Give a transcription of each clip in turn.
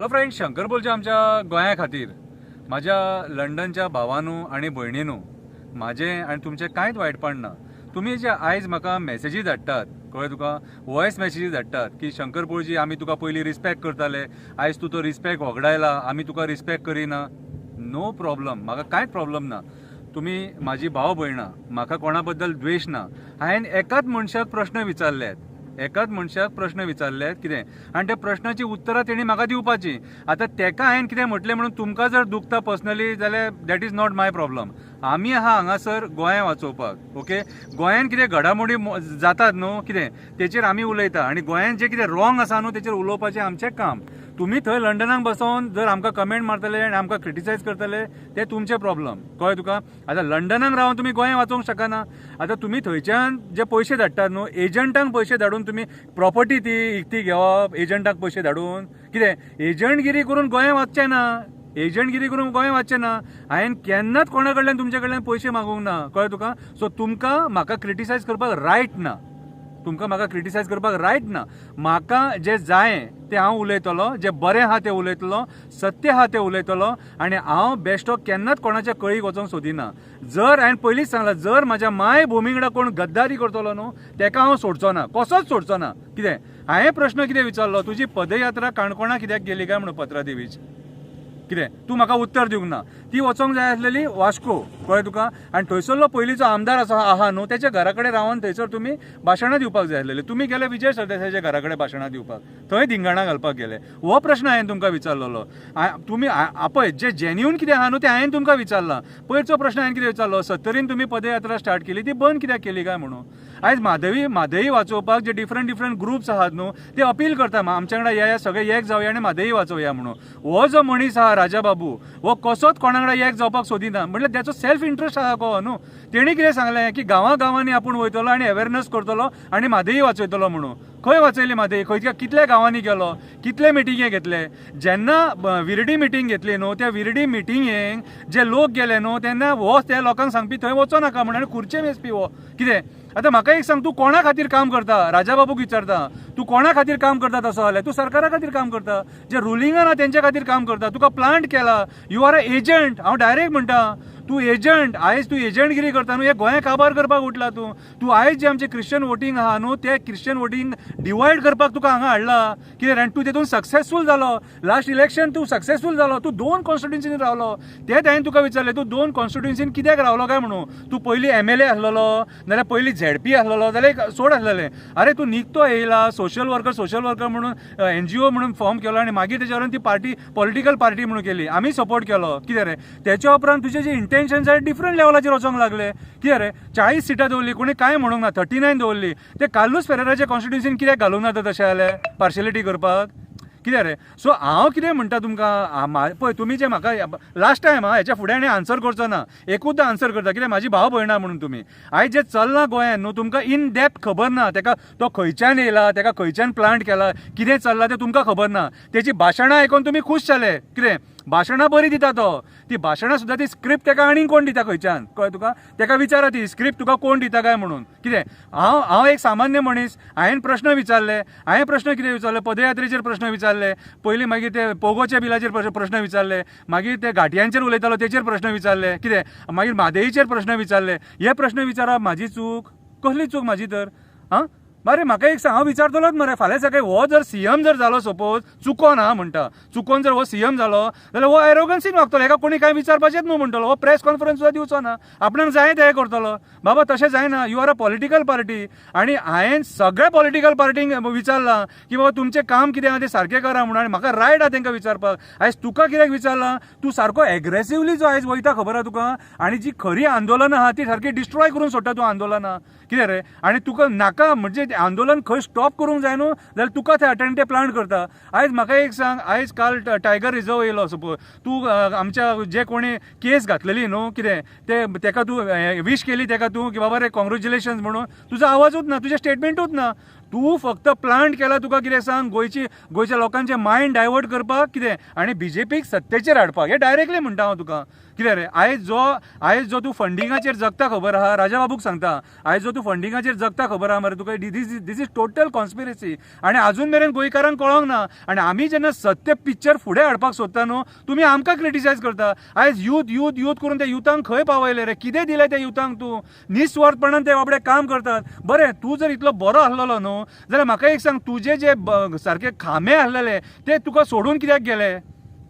Hello friend, Shankar बोलचे आमच्या गोंया खातीर. म्हाज्या लंडनच्या भावानू आनी भयणीनू, म्हाजें आनी तुमचें कांयच वायटपण ना. तुमी जे आयज म्हाका मॅसेजी धाडटात, कळ्ळें तुका, वॉयस मॅसेजी धाडटात की शंकर पोळजी आमी तुका पयलीं रिस्पेक्ट करताले, आयज तूं तो रिस्पेक्ट होगडायला, आमी तुका रिस्पेक्ट करिना. नो प्रॉब्लम, म्हाका कांयच प्रॉब्लम ना. तुमी म्हाजी भाव भयणां, म्हाका कोणा बद्दल द्वेश ना. हांवें एकाच मनशाक प्रश्न विचारल्यात, एकाच मनशाक प्रश्न विचारल्यात कितें, आनी त्या प्रश्नाची उत्तरां तेणी म्हाका दिवपाची. आतां तेका हांवें कितें म्हटलें म्हणून तुमकां जर दुखता पर्सनली जाल्यार that is not my problem. आमी आहा हांगासर गोंय वाचोवपाक, ओके. गोंयान कितें घडामोडी जातात न्हू कितें, तेचेर आमी उलयता आनी गोंयान जें कितें रॉंग आसा न्हू तेचेर उलोवपाचें आमचें काम. तुमी थंय लंडनाक बसोन जर आमकां कमेंट मारतले आनी आमकां क्रिटिसायज करतले ते तुमचें प्रॉब्लम, कळ्ळें तुका. आतां लंडनाक रावन तुमी गोंय वाचोवंक शकना. आतां तुमी थंयच्यान जे पयशे धाडटात न्हू, एजंटांक पयशे धाडून तुमी प्रॉपर्टी ती इकती घेवप, एजंटाक पयशे धाडून कितें एजंटगिरी करून गोंय वाचचें ना, एजंटगिरी करून गोंय वाचचें ना. हांवें केन्नाच कोणा कडल्यान तुमचे कडल्यान पयशे मागूंक ना, कळ्ळें तुका. सो तुमकां म्हाका क्रिटिसायज करपाक रायट ना, तुमकां म्हाका क्रिटिसायज करपाक रायट ना. म्हाका जें जाय तें हांव उलयतलो, जें बरें आहा तें उलयतलो, सत्य आहा तें उलयतलो आनी हांव बेश्टो केन्नाच कोणाच्या कळीक वचोंक सोदिना. जर हांवें पयलींच सांगलां, जर म्हाज्या मायभुमी कडेन कोण गद्दारी करतलो न्हू तेका हांव सोडचो ना, कसोच सोडचो ना. कितें हांवें प्रश्न कितें विचारलो, तुजी पदयात्रा काणकोणा कित्याक गेली काय म्हणून पत्रादेवीच, कितें तूं म्हाका उत्तर दिवंक ना. ती वचोंक जाय आसलेली वास्को, कळ्ळें तुका. आनी थंयसरलो पयलींचो आमदार आसा आहा न्हू तेच्या घरा कडेन रावन थंयसर तुमी भाशणां दिवपाक जाय आसलेली. तुमी गेले विजय सरदेसायाच्या घरा कडेन भाशणां दिवपाक, थंय धिंगाणां घालपाक गेले. हो प्रश्न हांवें तुमकां विचारलेलो. तुमी आपय जे जेन्यून कितें आहा न्हू तें हांवें तुमकां विचारलां. पयरचो प्रश्न हांवें कितें विचारलो, सत्तरीन तुमी पदयात्रा स्टार्ट केली ती बंद कित्याक केली काय म्हणून. आयज म्हादई वाचोवपाक जे डिफरंट डिफरंट ग्रुप्स आहात न्हू ते अपील करता आमच्या वांगडा या, सगळे एक जावया आनी म्हादई वाचोवया म्हणून. हो जो मनीस आहा राजा बाबू, हो कसोच कोणा वांगडा एक जावपाक सोदिना, म्हणल्यार त्याचो सेल्फ इंट्रस्ट आहा को न्हू. तेणी कितें सांगलें की गांवा गांवांनी आपूण वयतलो आनी अवेरनस करतलो आनी म्हादई वाचयतलो म्हणून. खंय वाचयली म्हादई, खंय कितल्या गांवांनी गेलो, कितले मिटिंगे घेतले. जेन्ना विरडी मिटींग घेतली न्हू त्या विरडी मिटिंगेक जे लोक गेले न्हू तेन्ना हो त्या लोकांक सांगपी थंय वचो नाका म्हणून आनी खुर्चे मेजपी हो कितें. आतां म्हाका एक सांग, तूं कोणा खातीर काम करता? राजा बाबूक विचारता, तूं कोणा खातीर काम करता? तसो जाल्यार तूं सरकारा खातीर काम करता, जे रुलिंगान आहा तेंच्या खातीर काम करता. तुका प्लांट केला, you are a agent. हांव डायरेक्ट म्हणटा तूं एजंट. आयज तूं एजंटगिरी करता न्हू, हे गोंय काबार करपाक उठला तूं. तूं आयज जे आमचें क्रिश्चन वोटींग आहा न्हू ते क्रिश्चन वोटींग डिवायड करपाक तुका हांगा हाडला कितें. आनी तूं तेतून सक्सेसफूल जालो, लास्ट इलेक्शन तूं सक्सेसफूल जालो, तूं 2 कॉन्स्टिट्युन्सीन रावलो. तेंच हांवें तुका विचारलें, तूं 2 कॉन्स्टिट्युन्सीन कित्याक रावलो काय म्हणून. तूं पयलीं MLA आसलेलो, नाल्यार पयलीं ZP आसलेलो, जाल्यार सोड आसलेलें. अरे तूं निकतो येयला सोशल वर्कर, सोशल वर्कर म्हणून NGO म्हणून फॉर्म केलो आनी मागीर तेच्या वयल्यान ती पार्टी पॉलिटिकल पार्टी म्हणून केली, आमी सपोर्ट केलो कितें रे. तेच्या उपरांत तुजे जे इंटेन्शन आसा डिफरंट लेवलाचेर वचोंक लागले कितें रे. 40 सिटां दवरली, कोणी कांय म्हणूंक ना, 39 दवरली. ते कार्लूस फेरेराच्या कॉन्स्टिट्युन्सीन कित्याक घालूंक ना तशें जाल्यार पार्शलिटी करपाक कितें रे. सो हांव कितें म्हणटा तुमकां, पळय तुमी जे म्हाका लास्ट टायम हा हेच्या फुडें आनी आन्सर करचो ना, एकूच आन्सर करता कित्याक म्हाजी भाव भयणां म्हणून. तुमी आयज जें चल्लां गोंयान न्हू तुमकां इन डेप्थ खबर ना, तेका तो खंयच्यान येयला, तेका खंयच्यान प्लांट केला, कितें चल्लां तें तुमकां खबर ना. तेची भाशणां आयकून तुमी खूश जाले कितें, भाशणां बरीं दिता तो, ती भाशणां सुद्दां ती स्क्रिप्ट तेका आनीक कोण दिता खंयच्यान, कळ्ळें तुका. तेका विचारा ती स्क्रिप्ट तुका कोण दिता काय म्हणून कितें. हांव एक सामान्य मनीस, हांवें प्रश्न विचारले. हांवें प्रश्न कितें विचारले, पदयात्रेचेर प्रश्न विचारले पयलीं, मागीर ते पोगोच्या बिलाचेर प्रश्न विचारले, मागीर ते घाटयांचेर उलयतालो तेचेर प्रश्न विचारले कितें, मागीर म्हादईचेर प्रश्न विचारले. हे प्रश्न विचारप म्हाजी चूक, कसली चूक म्हाजी तर? आं मरे म्हाका एक सांग, हांव विचारतलोच मरे फाल्यां सकाळीं हो जर CM जर जालो सपोज, चुकोन हा म्हणटा, चुकोन जर हो CM जालो जाल्यार हो एरोगन्सीन वागतलो, हेका कोणी कांय विचारपाचेंच न्हू म्हणटलो, हो प्रेस कॉन्फरन्स सुद्दां दिवचो ना, आपणाक जाय तें करतलो. बाबा तशें जायना, you are a political party. आनी हांवें सगळ्या पॉलिटिकल पार्टींक विचारलां की बाबा तुमचें काम कितें आहा तें सारकें करा म्हणून, आनी म्हाका रायट आहा तेंकां विचारपाक. आयज तुका कित्याक विचारलां, तूं सारको एग्रेसिवली जो आयज वयता खबर आहा तुका, आनी जी खरी आंदोलनां आहा ती सारकी डिस्ट्रॉय करून सोडटा तूं आंदोलनां कितें रे. आनी तुका नाका म्हणजे आंदोलन खंय स्टॉप करूंक जाय न्हू जाल्यार तुका थंय अटेंड ते प्लान करता. आयज म्हाका एक सांग, आयज काल टायगर रिजर्व येयलो सपोज, तूं आमच्या जे कोणी केस घातलेली न्हू कितें ते तेका तूं विश केली तेका तूं की बाबा रे कॉंग्रेच्युलेशन्स म्हणून, तुजो आवाजूच ना, तुजें स्टेटमेंटूच ना. तूं फक्त प्लांट केला तुका कितें सांग, गोंयची गोंयच्या लोकांचें मायंड डायवर्ट करपाक कितें आनी बीजेपीक सत्तेचेर हाडपाक. हें डायरेक्टली म्हणटा हांव तुका. कितें रे, आयज जो तूं फंडिंगाचेर जगता खबर आहा, राजा बाबूक सांगता, आयज जो तूं फंडिंगाचेर जगता खबर आहा मरे तुका. This is total conspiracy आनी आजून मेरेन गोंयकारांक कळोंक ना. आनी आमी जेन्ना सत्य पिक्चर फुडें हाडपाक सोदता न्हू, तुमी आमकां क्रिटिसायज करता. आयज यूथ यूथ यूथ करून त्या युथांक खंय पावयले रे? कितें दिलें त्या युथांक तूं? निस्वार्थपणान ते बाबडे काम करतात. बरें, तूं जर इतलो बरो आसलेलो न्हू जाल्यार म्हाका एक सांग, तुजे जे सारके खांबे आसलेले ते तुका सोडून कित्याक गेले?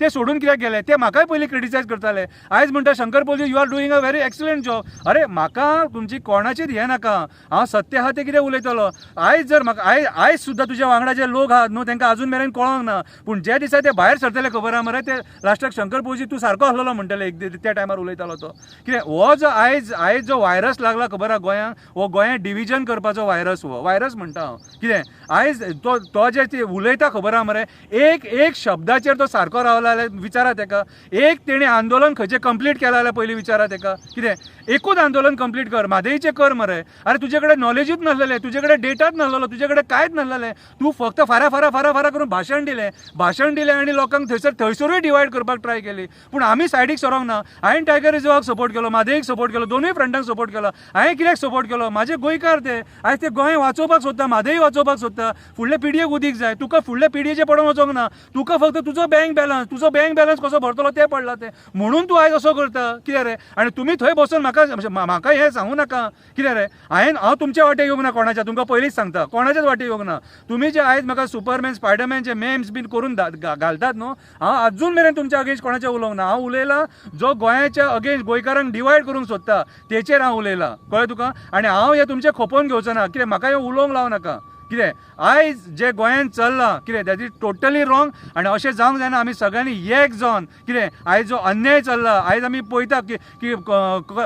ते सोडून कित्याक गेले? ते म्हाकाय पयलीं क्रिटिसायज करताले. आयज म्हणटा Shankar पोलजी you are doing a very excellent job. अरे म्हाका तुमची कोणाचीच हें नाका, हांव सत्य आहा तें कितें उलयतलो. आयज जर म्हाका आयज सुद्दां तुज्या वांगडा जे लोक आहात न्हू तांकां आजून मेरेन कळोंक ना, पूण जे दिसा ते भायर सरतले खबर आहा मरे, ते लास्टाक शंकर पोलजी तूं सारको आसलेलो म्हणटले. एक त्या टायमार उलयतालो तो कितें. हो जो आयज जो व्हायरस लागला खबर आहा गोंयांक, हो गोंयांत डिविजन करपाचो व्हायरस, हो व्हायरस म्हणटा हांव. कितें आयज तो तो जे उलयता खबर आहा मरे, एक एक शब्दाचेर तो सारको रावला जाल्यार विचारा तेका. एक तेणें आंदोलन खंयचें कंप्लीट केलां जाल्यार पयलीं विचारा तेका. कितें एकूच आंदोलन कंप्लीट कर, म्हादईचें कर मरे. अरे तुजे कडेन नॉलेजूच नासलेलें, तुजे कडेन डेटाच नासलेलो, तुजे कडेन कांयच नासलेलें. तूं फक्त फारा फारा फारा फारा करून भाशण दिलें, भाशण दिलें आनी लोकांक थंयसरूय डिवायड करपाक ट्राय केली. पूण आमी सायडीक सरोंक ना. हांवें टायगर रिजर्वाक सपोर्ट केलो, म्हादईक सपोर्ट केलो, दोनूय फ्रंटांक सपोर्ट केलो. हांवें कित्याक सपोर्ट केलो? म्हाजे गोंयकार ते आयज ते गोंय वाचोवपाक सोदता, म्हादई वाचोवपाक सोदता, फुडले पिडयेक उदीक जाय. तुका फुडले पिडयेचें पडोवंक वचोंक ना, तुका फक्त तुजो बँक बॅलन्स, तुजो बँक बॅलन्स कसो भरतलो तें पडला तें, म्हणून तूं आयज असो करता. कितें रे, आनी तुमी थंय बसून म्हाका हें सांगू नाका. कितें रे, हांव तुमच्या वाटेक येवंक ना कोणाच्या, तुमकां पयलींच सांगता, कोणाच्याच वाटेक येवंक ना. तुमी जे आयज म्हाका सुपरमॅन स्पायडरमॅनचे मेम्स बीन करून घालतात न्हू, हांव अजून मेरेन तुमच्या अगेन्स्ट कोणाचें उलोवंक ना. हांव उलयलां जो गोंयाच्या अगेन्स्ट गोंयकारांक डिवायड करूंक सोदता तेचेर हांव उलयलां, कळ्ळें तुका? आनी हांव हें तुमचें खोपोवन घेवचो ना. कितें म्हाका हें उलोवंक लावं नाका. कितें आयज जे गोंयांत चल्लां कितें that is totally wrong आनी अशें जावंक जायना. आमी सगळ्यांनी एक जावन कितें आयज जो अन्याय चल्ला, आयज आमी पळयता की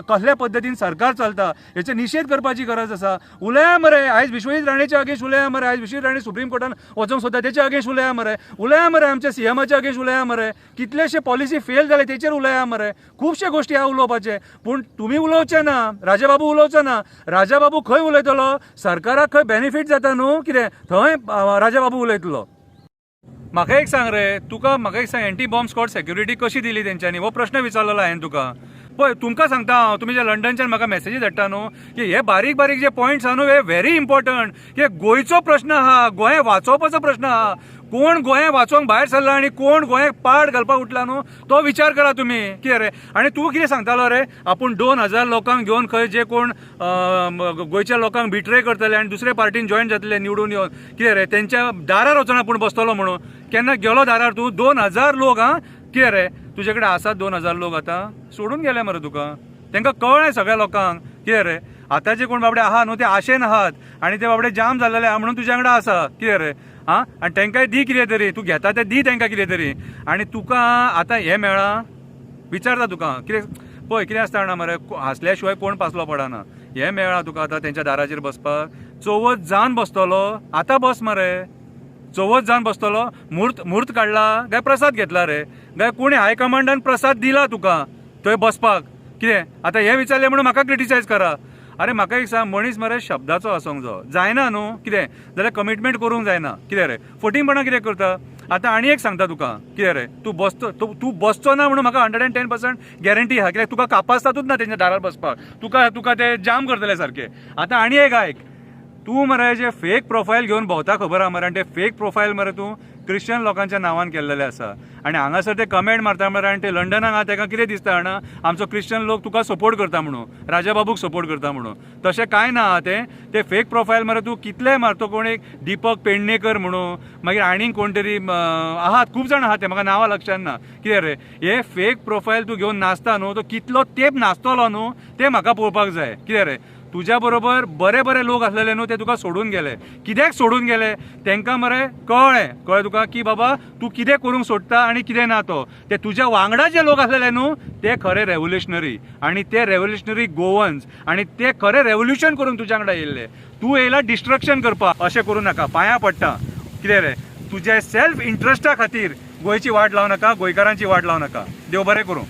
कसल्या पद्दतीन सरकार चलता, हेचो निशेध करपाची गरज आसा. उलया मरे, आयज विश्वजीत राणेच्या अगेन्स्ट उलया मरे, आयज विश्वजीत राणे सुप्रीम कोर्टान वचोंक सोदता तेच्या अगेन्स्ट उलया मरे, उलया मरे आमच्या सीएमाच्या अगेन्स्ट उलया मरे, कितलेशे पॉलिसी फेल जाले तेचेर उलया मरे. खुबशे गोश्टी आहा उलोवपाचे, पूण तुमी उलोवचे ना, राजाबाबू उलोवचो ना. राजाबाबू खंय उलयतलो? सरकाराक खंय बेनिफीट जाता न्हू कितें थंय राजाबाबू उलयतलो. म्हाका एक सांग रे, तुका म्हाका एक सांग, एंटी बॉम्ब स्क्वॉड सेक्युरिटी कशी दिली तेंच्यांनी, हो प्रश्न विचारलेलो हांवें तुका. पळय तुमकां सांगता हांव, तुमी जे लंडनच्यान म्हाका मॅसेजी धाडटा न्हू की हे बारीक बारीक जे पॉयंट्स आहा न्हू हे व्हेरी इम्पॉर्टंट. हे गोंयचो प्रश्न आहा, गोंय वाचोवपाचो प्रश्न आहा. कोण गोंय वाचोवंक भायर सरला आनी कोण गोंयाक पाड घालपाक उठला न्हू तो विचार करा तुमी. कितें रे, आनी तूं कितें सांगतालो रे, आपूण 2000 लोकांक घेवन खंय जे कोण गोंयच्या लोकांक बिट्रे करतले आनी दुसरे पार्टीन जॉयन जातले निवडून येवन, कितें रे तेंच्या दारार वचोन आपूण बसतलो म्हणून. केन्ना गेलो दारार तूं? 2000 लोक. आं कितें रे, तुजे कडेन आसात 2000 लोक? आतां सोडून गेले मरे तुका, तांकां कळ्ळें सगळ्या लोकांक. कितें रे, आतां जे कोण बाबडे आहा न्हू ते आशेन आहात आनी ते बाबडे जाम जाल्लेले आहा म्हणून तुज्या वांगडा आसा. कितें रे, आं आनी तांकांय दी कितें तरी, तूं घेता तें दी तांकां कितें तरी. आनी तुका आतां हें मेळ्ळां, विचारता तुका कितें, पळय कितें आसता जाणा मरे, हांसल्या शिवाय कोण पासलो पडना. हें मेळ्ळां तुका आतां तेंच्या दाराचेर बसपाक, चवथ जावन बसतलो आतां बस मरे, चवथ जावन बसतलो. म्हूर्त काडला काय प्रसाद घेतला रे? काय कोणी हायकमांडान प्रसाद दिला तुका थंय बसपाक? कितें आतां हें विचारलें म्हणून म्हाका क्रिटिसायज करा. अरे म्हाका एक सांग, मनीस मरे शब्दाचो आसूंक जायो, जायना न्हू कितें जाल्यार कमिटमेंट करूंक जायना. कितें रे फटींगपणां कितें करता? आतां आनी एक सांगता तुका, कितें रे तूं बसतो, तूं बसचो ना म्हणून म्हाका 110% गॅरंटी आहा. कित्याक तुका कापास्तातूच ना तेंच्या दारार बसपाक, तुका तुका ते जाम करतले सारके. आतां आनी एक आयक, तूं मरे जे फेक प्रोफायल घेवन भोंवता खबर आहा मरे, आनी ते फेक प्रोफायल मरे तूं क्रिश्चन लोकांच्या नांवान केल्लेले आसा. आनी हांगासर ते कमेंट मारता मरे, आनी ते लंडनाक आहा तेका कितें दिसता जाणा, आमचो क्रिश्चन लोक तुका सपोर्ट करता म्हणून, राजाबाबूक सपोर्ट करता म्हणून. तशें कांय ना. तें ते फेक प्रोफायल मरे तूं कितले मारतो, कोण एक दीपक पेडणेकर म्हणून, मागीर आनीक कोण तरी आहात, खूब जाण आहात ते म्हाका नांवां लक्षान ना. कितें रे हे फेक प्रोफायल तूं घेवन नाचता न्हू, तो कितलो तेंप नाचतलो न्हू तें म्हाका पळोवपाक जाय. कितें रे तुज्या बरोबर बरे बरे लोक आसलेले न्हू ते तुका सोडून गेले. कित्याक सोडून गेले? तांकां मरे कळ्ळें तुका की बाबा तूं कितें करूंक सोदता आनी कितें ना. तो ते तुज्या वांगडा जे लोक आसलेले न्हू ते खरे रेव्होल्युशनरी, आनी ते रेव्होल्युशनरी गोवन्स, आनी ते खरे रेव्होल्युशन करूंक तुज्या वांगडा येयल्ले. तूं येयला डिस्ट्रक्शन करपाक. अशें करूं नाका, पांयां पडटा. कितें रे तुज्या सेल्फ इंट्रस्टा खातीर गोंयची वाट लावं नाका, गोंयकारांची वाट लावं नाका. देव बरें करूं.